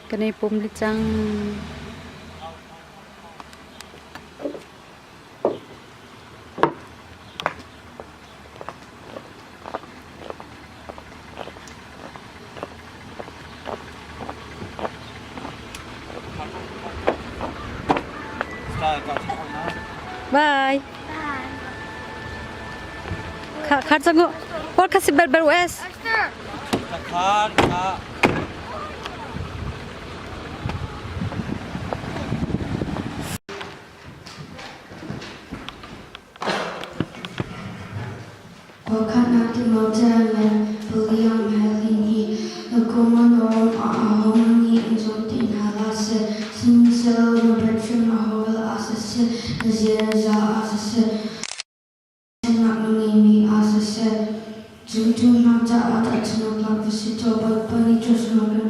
Kan i pum dih cang. Bye. Khar cang u. Por kha si bel bel us. Khar kha. Khuakhannak Timote le William Hailing hi Nakumanorum ah aho nih an zum ti hna hlah seh, sihmanhsehlaw na biachim aho ah siseh, na ziaza ah siseh, thiamnak na ngeimi ah siseh, zumtu hna caah tahchunhnak va si tuah. Bawipa nih thluachuah kan.